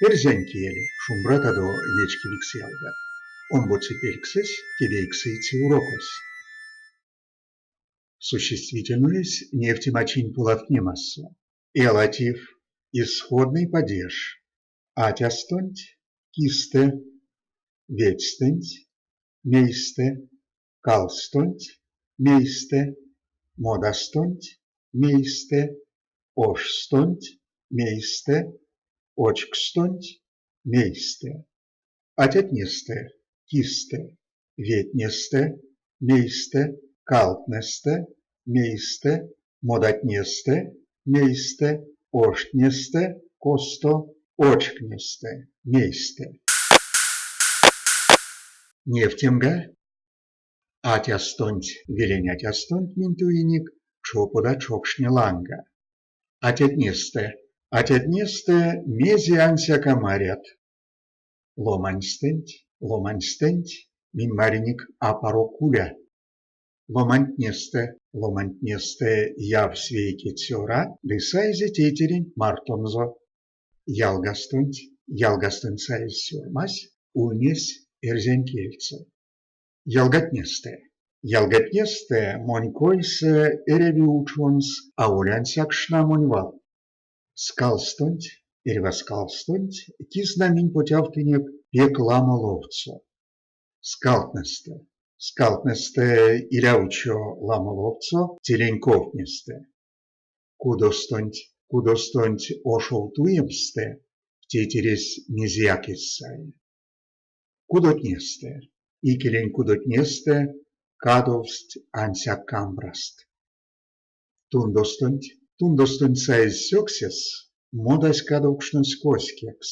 Эрзянь кель, Шумбратадо, вечкевикс ялгат! Омбоце пельксэсь, кевейксэце урокось. Существительноесь невтемачинь полавтнемасо. Элатив, исходный падеж. Атястонть, кистэ, ведьстэнть, мейстэ, калстонть, мейстэ, модастонть, мейстэ, ошстонть, мейстэ, очкстонть, мейстэ, атятнестэ, кистэ, ведтнестэ, мейстэ, калтнэстэ, мейстэ, модатнестэ, мейстэ, оштнестэ, косто, очктнестэ, мейстэ. Невтемга, атястонть, велень атястонть минь туинек чопода чокшне ланга. Атятнестэ, атятнестэ мезе ансяк а марят. Ломаньстэнть, ломаньстэнть минь маринек апаро куля. Ломантнестэ, ломантнестэ явсь вейке цёра ды саизе тейтеренть мартонзо. Ялгастонть, ялгастонть саезь сёрмась ульнесь эрзянь кельсэ. Ялгатнестэ, ялгатнестэ, монь койсэ, эряви учомс аволь ансяк шнамонь валт. Скалстонть, эрьва скалстонть кизна минь потявтынек пек ламо ловцо. Скалтнэстэ, скалтнэстэ иля учо ламо ловцо телень ковтнестэ. Кудостонть, кудостонть ошов туемстэ тейтересь мезеяк эзь сае. Кудотнестэ, икелень кудотнестэ кадовсть ансяк камбразт. Тундостонть, тундостонть саезь сёксес модась кадовкшнось коськекс.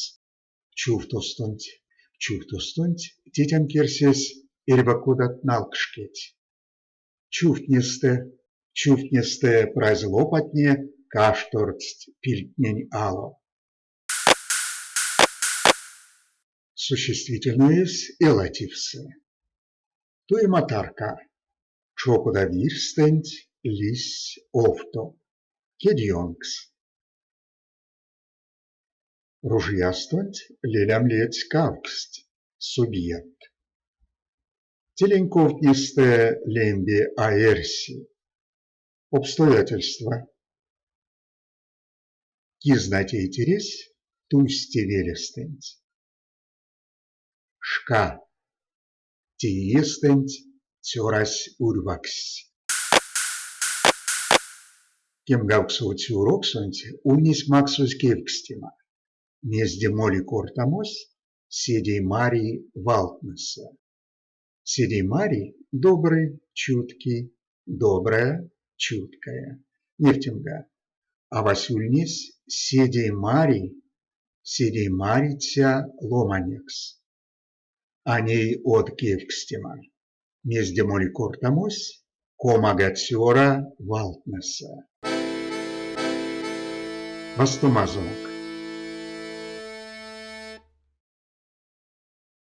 Чувтостонть, чувтостонть тетям керсесь эрьва кодат налкшкеть. Чувтнэстэ, чувтнэстэ празь лопатне каштордсть пильгтнень ало. Существительноесь элативсэ. Туема тарка. Чопода вирьстэнть лиссь овто. Кедьёнкс. Ружиястонть лелям ледсь кавксть. Субъект. Телень ковтнестэ лембе а эрси. Обстоятельства. Кизна тейтересь тусь те велестэнть. Шка. Те иестэнть цёрась урьвакстсь. Кемгавксовоце уроксонть ульнесь максозь кевкстема: Мезде моли кортамось седеймарий валтнэсэ? Седеймарий – добрый, чуткий, добрая, чуткая. Невтемга, авась ульнесь седеймарий, седеймариця ломанекс. А ней од кевкстема: Мезде моли кортамось комага цёра валтнэсэ? Вастомазонок!